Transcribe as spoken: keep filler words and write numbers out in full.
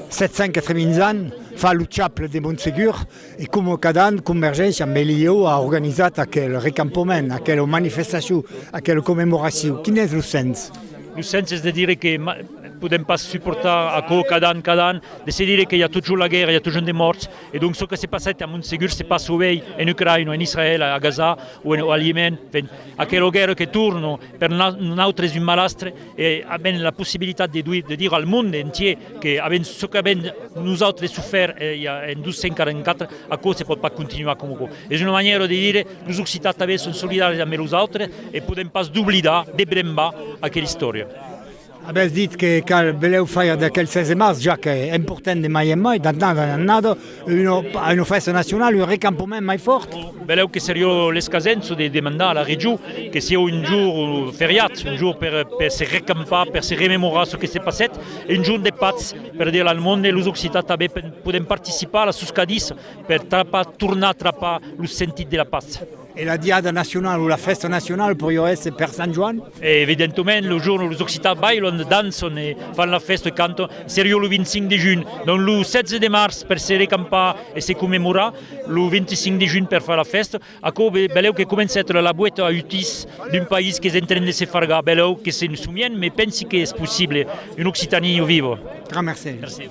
Sèt cents quatre-vints ans fa lo chaple de Montsegur e, coma cada an, Convergéncia amb l'I E O a organizat aquel recampament, aquela manifestacion, aquela commemoracion. Quin es lo sens? Lo sens es de dire que ma-, podèm pas suportar aquò cada an, cada an, de se dire que i a totjorn la guèrra, i a totjorn de mòrts, e donc çò que se passèt a Montsegur se passa uèi en Ucraïna, en Israèl, a Gaza o en, o al Iemèn. Enfin, aquela guèrra que torna per na-, nautres un malastre, e avèm la possibilitat de, dui-, de dire al monde entièr que avèm çò qu'avèm nosautres sofèrt, eh, i a, en dos cents quaranta-quatre, aquò se pòt pas continuar coma aquò. Es una manièra de dire, los occitans tanben son solidaris amb los autres e podèm pas doblidar, debrembar aquela istòria. Avètz dit que cal belèu faire d'aquel setze de març, ja que important de mai en mai, d'annada en annada, una, una fèsta nacionala, un recampament mai fòrt. Belèu que seriá l'escasença de demandar a la region que siá un jorn feriat, un jorn per, per se recampar, per se rememorar çò que se passèt, e un jorn de patz per dire al monde, los occitans tanben pe-, podèm participar a la soscadissa per trapar, tornar trapar lo sentit de la patz. E la diada nacionala o la fèsta nacionala poiriá èsser per Sant Joan? E evidentament, lo jorn los occitans bailan, dançan e fan la fèsta, cantan, seriá lo vint-e-cinc de junh. Donc lo setze de març per se recampar e se commemorar, lo vint-e-cinc de junh per far la fèsta. Aquò be-, belèu que comencèt la, la boèta a utís d'un país qu'es en tren de se fargar, belèu que se'n somièn, me pensi qu'es possible, una Occitània viva. Grand mercé. Mercé.